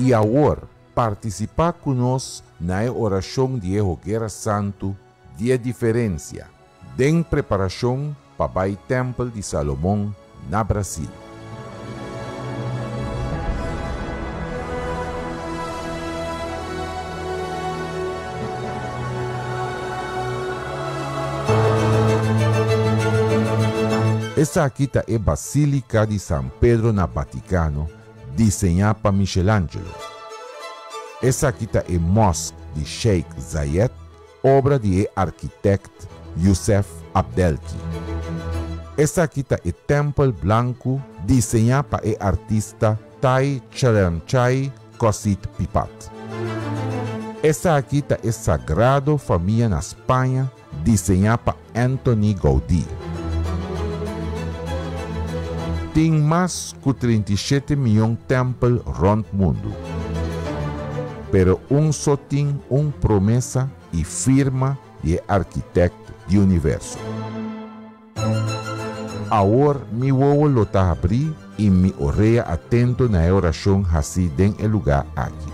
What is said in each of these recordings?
I awor, partisipá ku nos na e orashon di e Hoguera Santu di e Diferensia, den preparashon pa bai Tèmpel di Salomon na Brasil. Esaki ta e Basílika di San Pedro na Vatikano, diseñá pa Michelangelo. Esaki ta e Mosque di Sheikh Zayed, obra di e arkitèkt Youssef Abdelki. Esaki ta e Tèmpel Blanku diseñá pa e artista Thai Chalermchai Kosit Pipat. Esaki ta e Sagrado Famia na Spaña diseñá pa Antoni Gaudí. Tin mas ku 37 mion tèmpel rònt mundu. Pero un so tin un promesa i firma di e Arkitèkt di universo. Awor mi wowo lo ta habrí i mi orea atento na e orashon hasí den e lugá aki.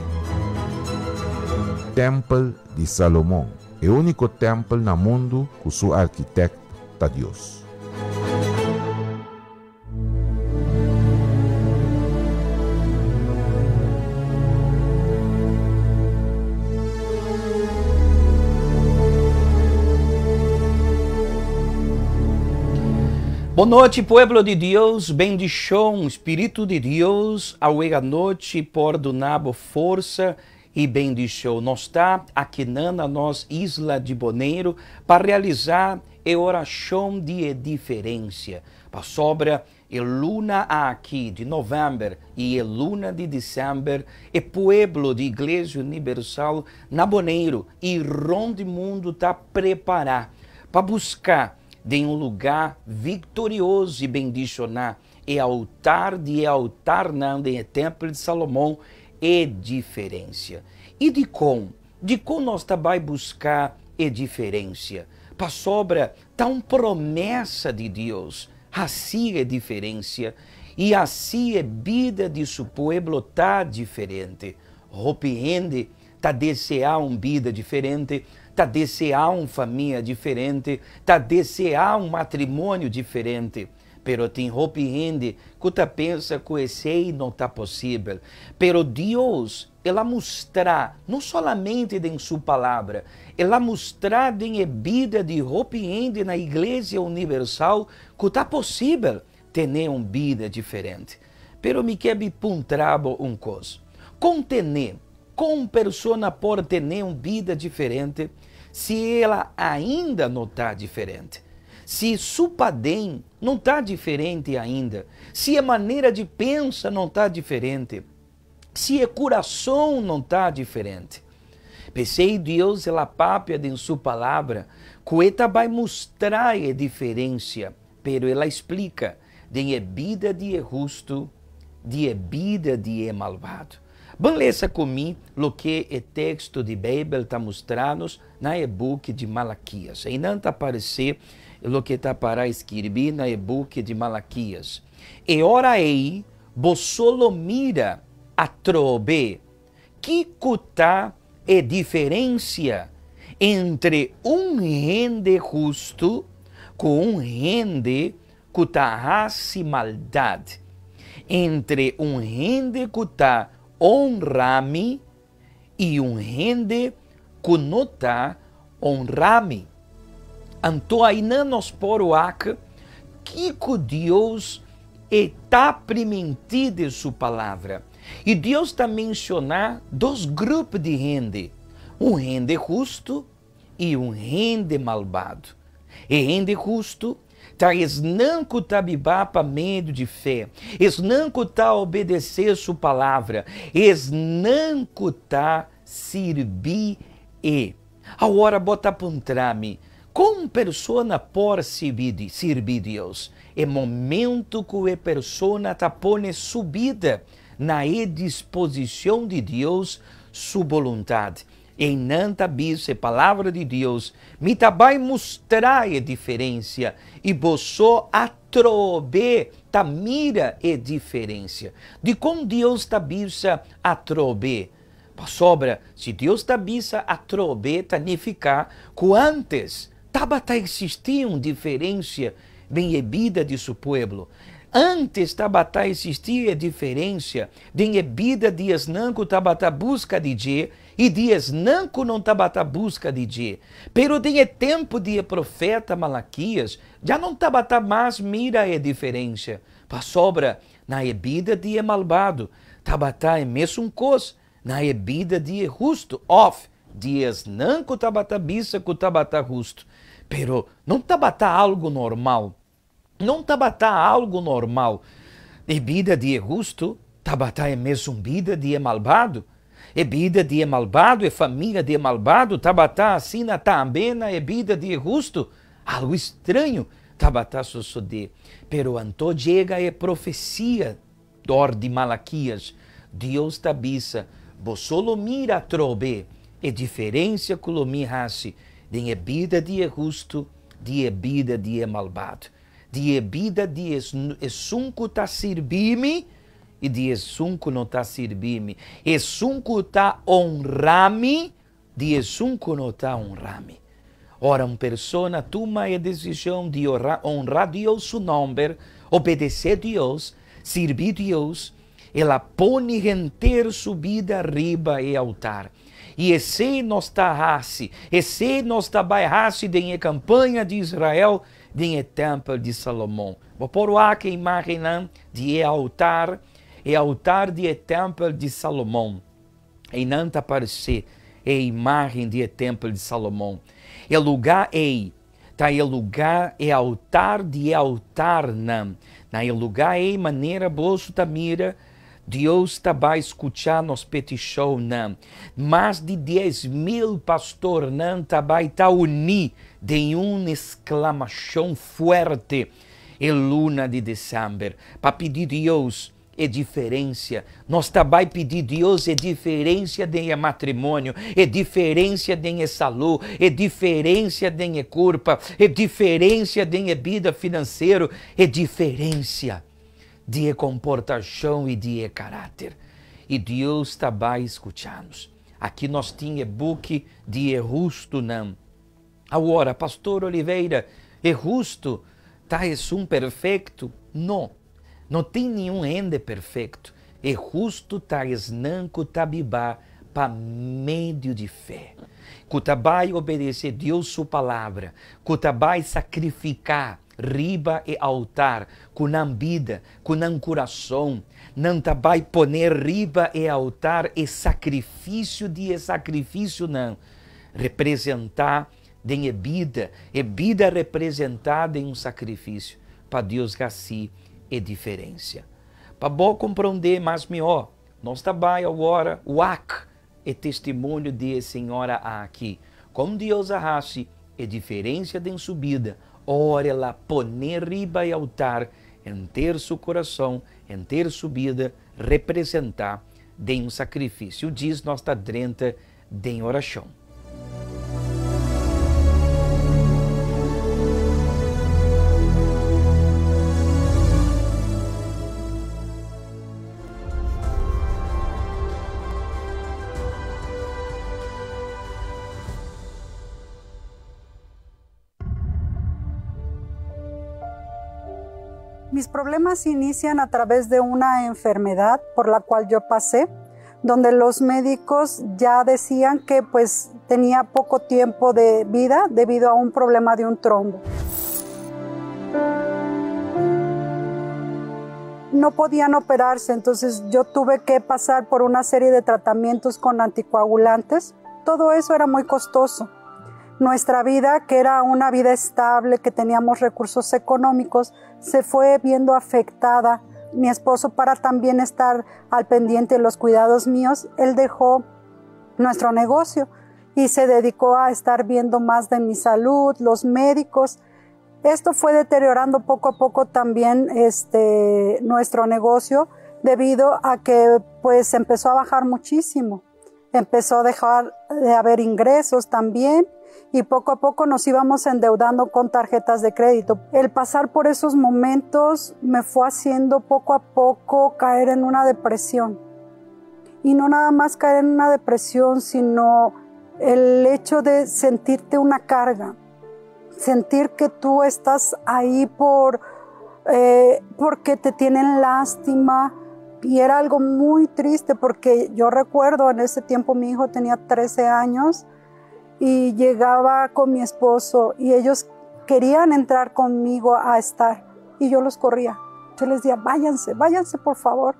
Tèmpel di Salomon, e úniko tèmpel na mundu ku su arkitèkt ta Dios. Bon nochi pueblo di Dios, bendishon, Spiritu di Dios awe anochi por duna bo forsa i bendishon. Nos ta akinan na nos isla di Boneiru pa realisá e orashon di e diferensia. Pasobra e luna aki di novèmber i e luna di desèmber e pueblo di Iglesia Unibersal na Boneiru i rònt di mundu ta prepará pa buska den un lugá viktorioso i bendishoná e altar di e altarnan den e tèmpel di Salomon e diferensia. I dikon? Dikon nos ta bai buska e diferensia? Pasobra ta un promesa di Dios hasi e diferensia i hasi e bida di su pueblo ta diferente. Hopi hende ta deseá un bida diferente, ta deseá un famia diferente, ta deseá un matrimonio diferente. Pero tin hopi hende ku ta pensa ku esei no ta posibel. Pero Dios, El a mustra, no solamente den Su Palabra, El a mustra den e bida di hopi hende na Iglesia Universal ku ta posibel tene un bida diferente. Pero mi ke bi puntra bo un kos, Kon tene, kon un persona por tene un bida diferente si el ainda no ta diferente? Si su paden no ta diferente ainda, si e manera di pensa no ta diferente, si e kurason no ta diferente. P'esei Dios el a papia den su Palabra ku e ta bai mustra e diferensia, pero el a splika den e bida di e hustu di e bida di e malbado. Ban lesa ku mi loke e teksto di Beibel ta mustra nos na e buki di Malakias. Einan ta aparesé loke ta pará skirbí na e buki di Malakias. E ora ei boso lo mira atrobe kiko ta e diferensia entre un hende hustu ku un hende ku ta hasi maldat, entre un hende ku ta honra mi i un hende ku no ta honra mi. Anto ainan nos por wak kiko Dios e ta primintí den su Palabra. I Dios ta menshoná dos grupo di hende, un hende hustu i un hende malbado. E hende hustu ta esnan ku ta bibá pa medio di fe, esnan ku ta obedesé su palabra, esnan ku ta sirbi e. Awor bo ta puntra mi, Kon un persona por sirbi Dios? E momento ku e persona ta pone su bida na e disposishon di Dios su boluntat. Einan ta bisa e Palabra di Dios, Mi ta bai mustra e diferensia, i boso atrobe ta mira e diferensia. Dikon Dios ta bisa atrobe? Pasobra si Dios ta bisa atrobe ta nifiká ku ántes tabata eksistí un diferensia den e bida di su pueblo. Ántes tabata eksistí e diferensia den e bida di esnan ku tabata buska di dje i di esnan ku no tabata buska di dje. Pero den e tempu di e profeta Malakias ya no tabata mas mira e diferensia, pasobra na e bida di e malbado tabata e mesun kos na e bida di e hustu òf di esnan ku tabata bisa ku tabata hustu. Pero no tabata algu normal. No tabata algu normal. E bida di e hustu tabata e mesun bida di e malbado. E bida di e malbado, e famia di e malbado tabata asina tambe na e bida di e hustu. Algu straño tabata sosodé. Pero anto yega e profesia dor di Malakias. Dios ta bisa, Boso lo mira atrobe e diferensia ku lo mi hasi den e bida di e hustu di e bida di e malbado, di e bida di esun ku ta sirbi mi i di esun ku no ta sirbi mi, esun ku ta honra mi di esun ku no ta honra mi. Ora un persona tuma e desishon di honra Dios su nòmber, obedesé Dios, sirbi Dios, el a pone henter su bida riba e altar. I esei nos ta hasi, esei nos ta bai hasi den e kampaña di Israel den e tèmpel di Salomon. Bo por wak e imágennan di e altar, e altar di e tèmpel di Salomon. Einan ta paresé e imágen di e tèmpel di Salomon. E lugá ei ta e lugá, e altar di e altarnan. Na e lugá ei, manera boso ta mira, Dios ta bai skuchá nos petishonnan. Mas di 10,000 pastornan ta bai ta uní den un esklamashon fuerte e luna di desèmber pa pidi Dios e diferensia. Nos ta bai pidi Dios e diferensia den e matrimonio, e diferensia den e salú, e diferensia den e kurpa, e diferensia den e bida finansiero, e diferensia di e komportashon i di e karakter. I Dios ta bai skucha nos. Aki nos tin e buki di e hustunan. Awor, Pastor Oliveira, e hustu ta esun perfekto? No, no tin niun hende perfekto. E hustu ta esnan ku ta biba pa medio di fe, ku ta bai obedesé Dios su palabra, ku ta bai sakrifiká riba e altar ku nan bida, ku nan kurason. Nan ta bai pone riba e altar e sakrifisio di e sakrifisionan, representá den e bida, e bida representá den un sakrifisio, pa Dios hasi e diferensia. Pa bo komprondé mas mihó, nos ta bai awor wak e testimonio di e señora aki, kon Dios a hasi e diferensia den su bida ora el a pone riba e altar henter su kurason, henter su bida representá den un sakrifisio. Djis nos ta drenta den orashon. Mis problemas inician a través de una enfermedad por la cual yo pasé, donde los médicos ya decían que pues tenía poco tiempo de vida debido a un problema de un trombo. No podían operarse, entonces yo tuve que pasar por una serie de tratamientos con anticoagulantes. Todo eso era muy costoso. Nuestra vida, que era una vida estable, que teníamos recursos económicos, se fue viendo afectada. Mi esposo, para también estar al pendiente de los cuidados míos, él dejó nuestro negocio y se dedicó a estar viendo más de mi salud, los médicos. Esto fue deteriorando poco a poco también nuestro negocio, debido a que empezó a bajar muchísimo. Empezó a dejar de haber ingresos también y poco a poco nos íbamos endeudando con tarjetas de crédito. El pasar por esos momentos me fue haciendo poco a poco caer en una depresión. Y no nada más caer en una depresión, sino el hecho de sentirte una carga, sentir que tú estás ahí porque te tienen lástima. Y era algo muy triste porque yo recuerdo en ese tiempo mi hijo tenía 13 años y llegaba con mi esposo y ellos querían entrar conmigo a estar y yo los corría. Yo les decía, váyanse, váyanse por favor.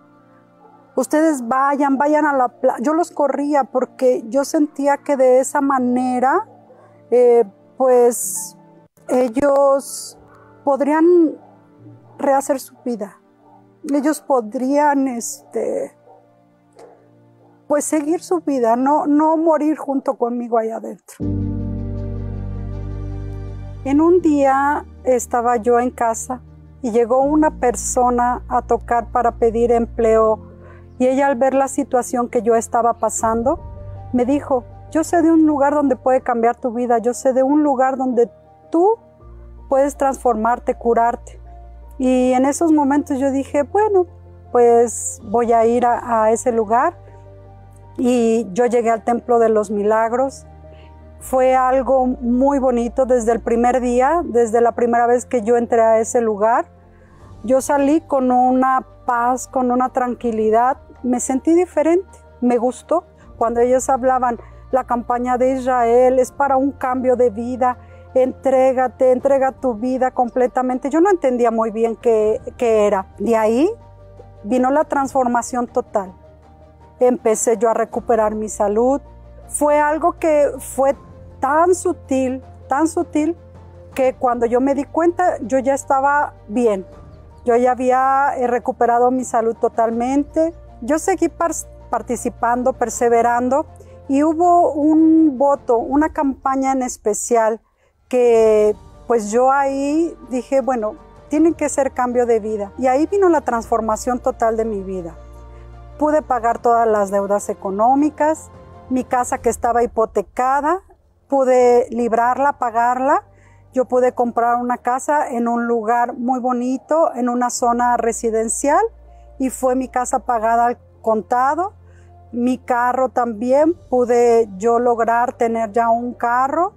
Ustedes vayan, vayan a la playa. Yo los corría porque yo sentía que de esa manera, pues ellos podrían rehacer su vida. Ellos podrían, pues seguir su vida, no morir junto conmigo allá adentro. En un día estaba yo en casa y llegó una persona a tocar para pedir empleo y ella, al ver la situación que yo estaba pasando, me dijo, yo sé de un lugar donde puede cambiar tu vida, yo sé de un lugar donde tú puedes transformarte, curarte. Y en esos momentos yo dije, bueno, pues voy a ir a ese lugar. Y yo llegué al Templo de los Milagros. Fue algo muy bonito desde el primer día, desde la primera vez que yo entré a ese lugar. Yo salí con una paz, con una tranquilidad. Me sentí diferente, me gustó. Cuando ellos hablaban, la campaña de Israel es para un cambio de vida. Entrégate, entrega tu vida completamente. Yo no entendía muy bien qué era. De ahí vino la transformación total. Empecé yo a recuperar mi salud. Fue algo que fue tan sutil, que cuando yo me di cuenta, yo ya estaba bien. Yo ya había recuperado mi salud totalmente. Yo seguí participando, perseverando, y hubo un voto, una campaña en especial que pues yo ahí dije, bueno, tienen que ser cambio de vida. Y ahí vino la transformación total de mi vida. Pude pagar todas las deudas económicas, mi casa que estaba hipotecada, pude librarla, pagarla. Yo pude comprar una casa en un lugar muy bonito, en una zona residencial, y fue mi casa pagada al contado. Mi carro también, pude yo lograr tener ya un carro.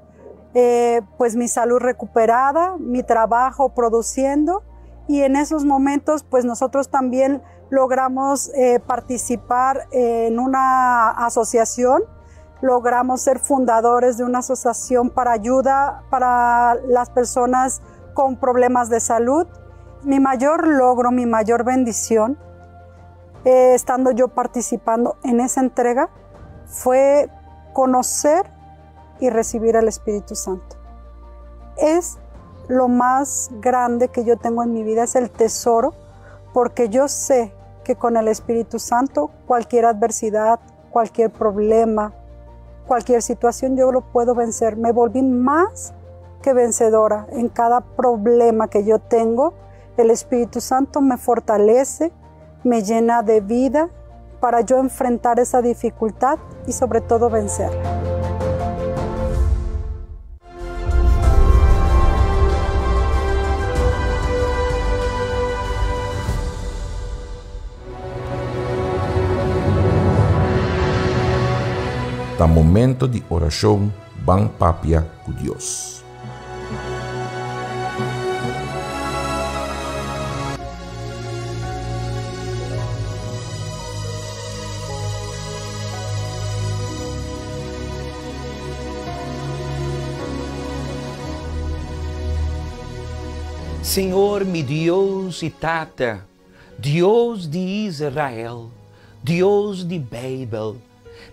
Pues mi salud recuperada, mi trabajo produciendo, y en esos momentos pues nosotros también logramos participar en una asociación, logramos ser fundadores de una asociación para ayuda para las personas con problemas de salud. Mi mayor logro, mi mayor bendición, estando yo participando en esa entrega, fue conocer y recibir al Espíritu Santo. Es lo más grande que yo tengo en mi vida, es el tesoro, porque yo sé que con el Espíritu Santo cualquier adversidad, cualquier problema, cualquier situación yo lo puedo vencer. Me volví más que vencedora en cada problema que yo tengo. El Espíritu Santo me fortalece, me llena de vida para yo enfrentar esa dificultad y sobre todo vencerla. Ta momento di orashon, ban papia ku Dios. Señor, mi Dios i Tata, Dios di Israel, Dios di Beibel,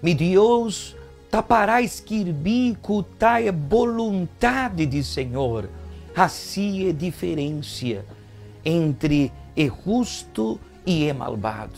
mi Dios, ta pará skirbí ku ta e boluntat di Señor, hasi e diferensia entre e hustu i e malbado.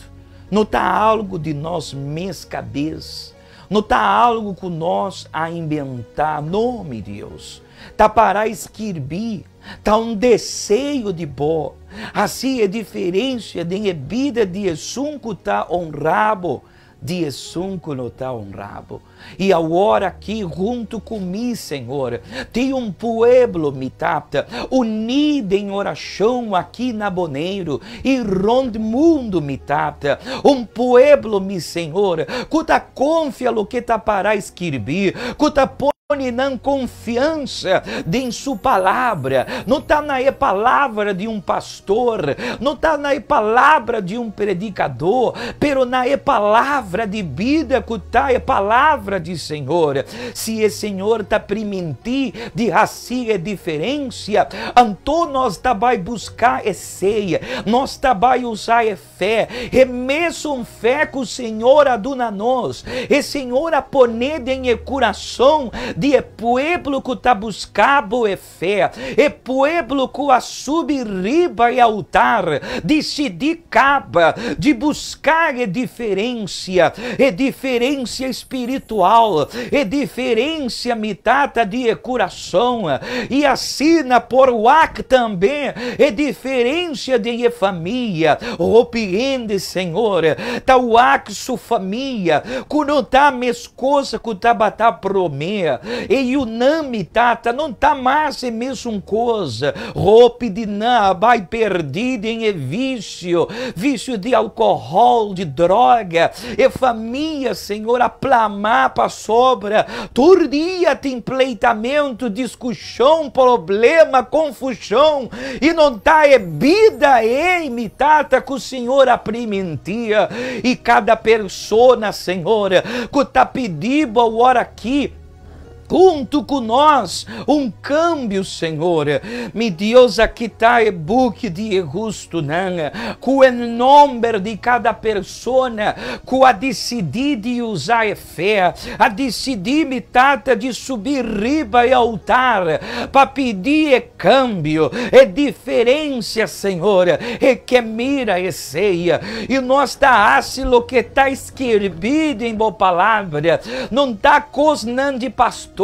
No ta algu di nos mes kabes, no ta algu ku nos a inventá, no, mi Dios. Ta pará skirbí, ta un deseo di bo, hasi e diferensia den e bida di esun ku ta honra bo. Di esun ku no ta honra bo. I awor aki huntu ku mi, Señor, tin un pueblo, mi Tata, uní den orashon aki na Boneiru i rònt mundu, mi Tata, un pueblo, mi Señor, ku ta konfia loke ta pará skirbí, ku ta pone nan konfiansa den Su Palabra. No ta na e palabra di un pastor, no ta na e palabra di un predikadó, pero na e palabra di bida ku ta e palabra di Señor. Si e Señor ta primintí di hasi e diferensia, anto nos ta bai buska esei, nos ta bai usa e Fe, e mesun fe ku Señor a duna nos, e Señor a pone den e kurason di e pueblo ku ta buska bo e fe, e pueblo ku a subi riba e altar, disidí kaba di buska e diferensia, e diferensia spiritual, e diferensia mi Tata di e kurason. I asina por wak tambe e diferencia den e famia. Hopi hende, Señor, ta wak su famia cu no ta mescos cu tabata prome. E yunan, mi Tata, no ta mas e mesun cos. Hopi di nan a bay perdi den e vicio, vicio di alcohol, di droga. E famia, Señor, a plama pasobra tur dia tin pleitamentu, diskushon, problema, konfushon, i no ta e bida ei, mi Tata, ku Señor a primintí. I kada persona, Señor, ku ta pidi Bo awor aki, Huntu ku nos un kambio, Señor. Mi Dios, aki ta e buki di e hustunan, ku e nomber di kada persona ku a disidí di usa e fe, a disidí, mi Tata, di subi riba e altar pa pidi e kambio, e diferensia, Señor, e ke mira esei. I nos ta hasi loke ta Skirbí den bo palabra, no ta kosnan di pastor,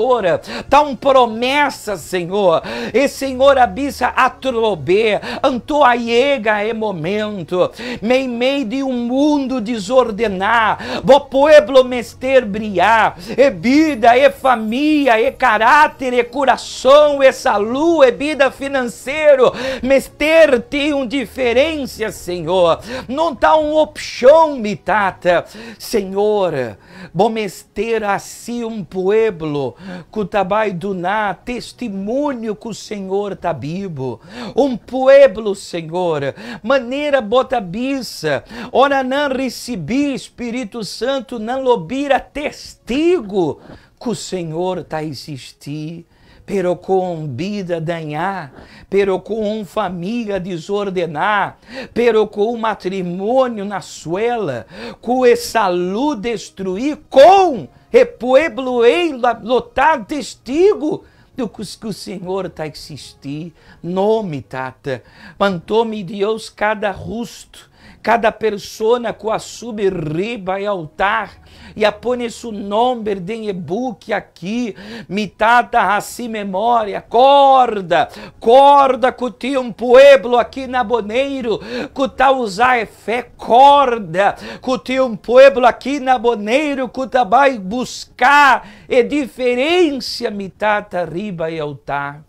ta un promesa, Señor. E Señor a bisa atrobe, anto a yega e momento. Meimei di un mundu desordená, bo pueblo mester briá. E bida, e famia, e karáter, e kurason, e salú, e bida finansero mester tin un diferensia, Señor. No ta un opshon, mi Tata. Señor, Bo mester hasi un pueblo ku ta bai duna testimonio ku Señor ta bibu. Un pueblo, Señor, manera Bo ta bisa, ora nan risibí Spiritu Santu nan lo bira testigu ku Señor ta existí. Pero ku un bida dañá, pero ku un famia desordená, pero ku un matrimonio na suela, ku e salú destruí, kon e pueblo ei lo ta testigu di ku Señor ta existí? No, mi Tata. Anto, mi Dios, kada hustu, Kada persona ku a subi riba e altar i a pone su nomber den e buki aki, mi Tata hasi memoria, korda, korda ku tin un pueblo aki na Boneiru ku ta usa e fe, korda ku tin un pueblo aki na Boneiru ku ta bai buska e diferensia, mi Tata, riba e altar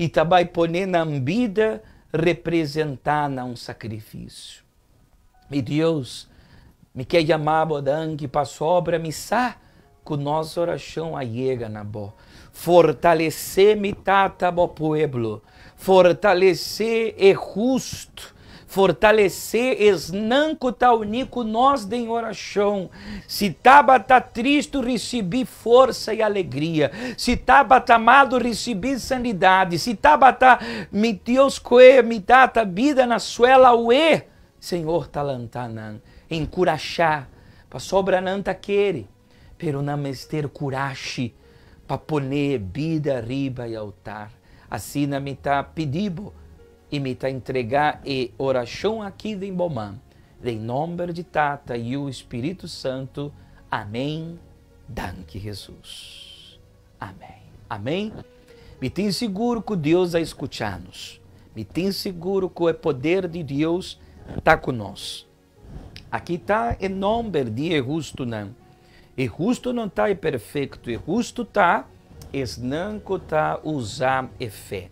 i ta bai pone nan bida representá na un sakrifisio. Mi Dios, mi ke yama bo danki pasobra mi sa ku nos orashon a yega na bo. Fortalesé mi Tata bo pueblo, fortalesé e hustu. Fortalesé esnan ku ta uní ku nos den orashon. Si tabata tristu, risibí forsa i alegria. Si tabata malu, risibí sanidadi. Si tabata mi Dios kue mi tata bida na suela awe, Señor ta lanta nan, enkurashá, pasobra nan ta kere, pero nan mester kurashi pa pone bida riba e altar. Asina mi ta pidi bo I mi ta entregá e orashon akí den bo man, den nòmber di Tata, Yu i Spiritu Santu. Amén. Danki Hesus. Amén. Amén. Mi tin sigur ku Dios a skucha nos. Mi tin sigur ku e poder di Dios ta ku nos. Aki ta e nòmber di e hustunan. E hustu no ta e perfekto, e hustu ta esnan ku ta usa e fe.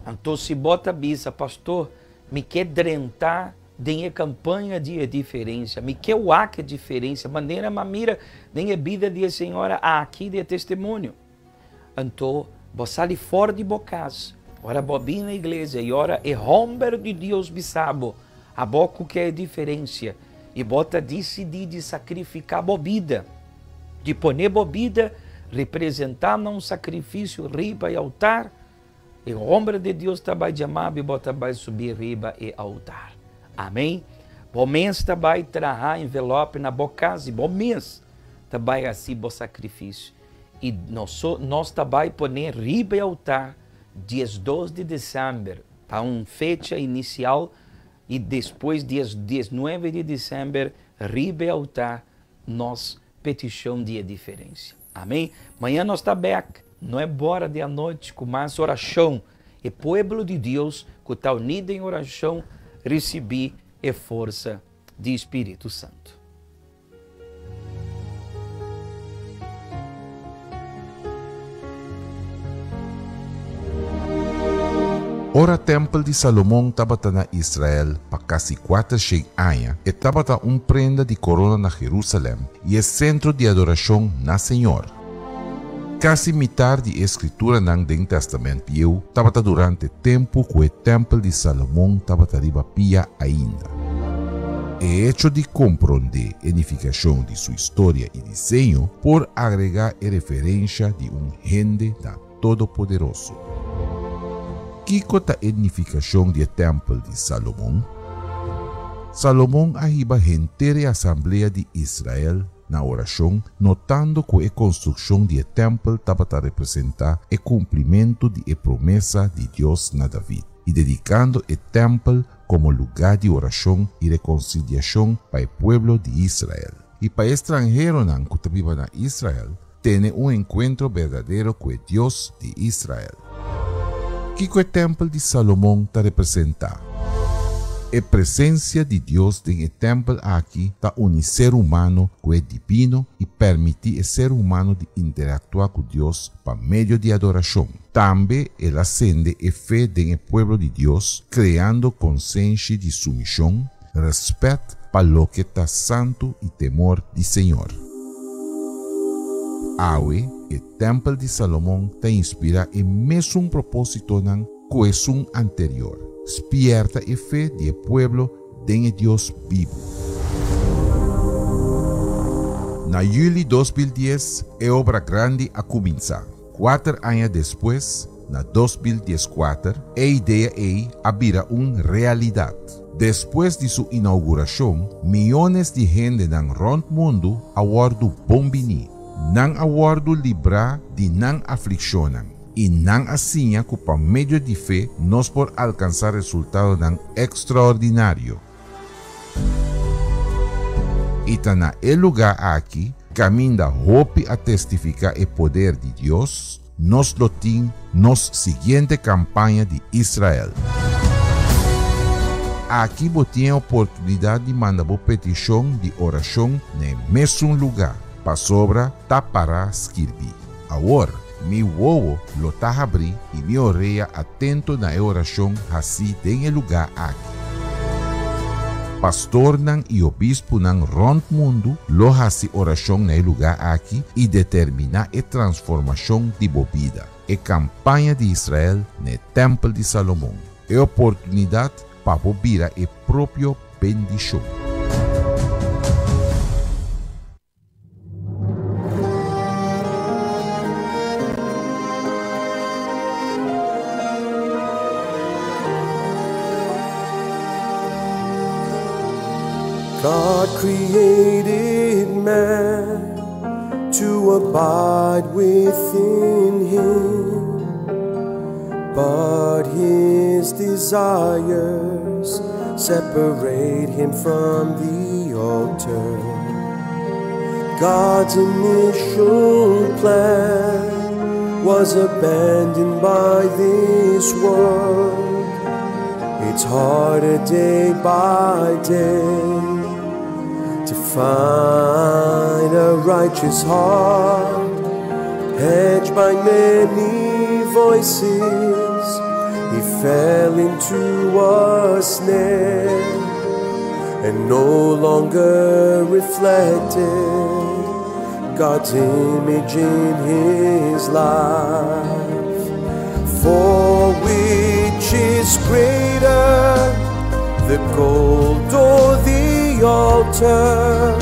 Anto si bo ta bisa, Pastor, mi ke drenta den e kampaña di e diferensia, mi ke wak e diferensia, manera m'a mira den e bida di e señora aki di e testimonio. Anto bo sali for di bo kas, ora bo bin na iglesia i ora e hòmber di Dios bisa bo, Abo ku ke e diferensia, i bo ta disidí di sakrifiká bo bida, di pone bo bida representá na un sakrifisio riba e altar, e hòmber di Dios ta bai djamá bo i bo ta bai subi riba e altar. Amén. Bo mes ta bai traha envelòp na bo kas i bo mes ta bai hasi bo sakrifisio. I nos nos ta bai pone riba e altar 12 di december, ta un fecha inicial i despues 19 di december riba e altar nos peticion di e diferencia. Amen. Mañan nos ta bek 9 ora di anochi cu mas oracion. E pueblo di Dios cu ta uni den oracion ricibi e forsa di Spiritu Santo. Ora tèmpel di Salomon tabata na Israel pa kasi kuatershen aña, e tabata un prenda di korona na Jerusalèm i e sentro di adorashon na Señor. Kasi mitar di e skrituranan den Tèstamènt Bieu tabata durante tempu ku e tèmpel di Salomon tabata riba pia ainda. E echo di komprondé e nifikashon di su historia i diseño por agregá e referensha di un hende na Todopoderoso. Kiko ta e nifikashon di e tèmpel di Salomon? Salomon a hiba henter e asamblea di Israel na orashon, notando ku e konstrukshon di e tèmpel tabata representá e kumplimentu di e promesa di Dios na David, i dedikando e tèmpel komo lugá di orashon i rekonsiliashon pa e pueblo di Israel. I pa e stranheronan ku ta biba na Israel tene un enkuentro berdadero ku e Dios di Israel. Kiko e tèmpel di Salomon ta representá? E presensia di Dios den e tèmpel aki ta uni ser humano ku e dibino i pèrmití e ser humano di interaktuá ku Dios pa medio di adorashon. Tambe el a sende e fe den e pueblo di Dios, kreando konsenshi di sumishon, rèspèt pa loke ta santu i temor di Señor. Awe, e Tèmpel di Salomon ta inspirá e mesun propósitonan ku esun anterior, spièrta e fe di e pueblo den e Dios bibu. Na yüli 2010 e obra grandi a kuminsá. Kuater aña despues, na 2014, e idea ei a bira un realidat. Despues di su inougurashon, miónes di hendenan rònt mundu a wòrdu bon biní. Nan a wòrdu librá di nan aflikshonnan, i nan a siña ku pa medio di fe nos por alkansá resultadonan ekstraordinario. I ta na e lugá aki, kaminda hopi a testifiká e poder di Dios, nos lo tin nos siguiente kampaña di Israel. Aki bo tin e oportunidat di manda bo petishon di orashon na e mesun lugá, pasobra ta pará skirbí. Awor, mi wowo lo ta habrí i mi orea atento na e orashon hasí den e lugá aki. Pastornan i obispunan rònt mundu lo hasi orashon na e lugá aki i determiná e transformashon di bo bida. E kampaña di Israel na e Tèmpel di Salomon, e oportunidat pa bo bira e propio bendishon. God created man to abide within him, but his desires separate him from the altar. God's initial plan was abandoned by this world. It's harder day by day To find a righteous heart, hedged by many voices, he fell into a snare and no longer reflected God's image in his life. For which is greater, the gold or the altar?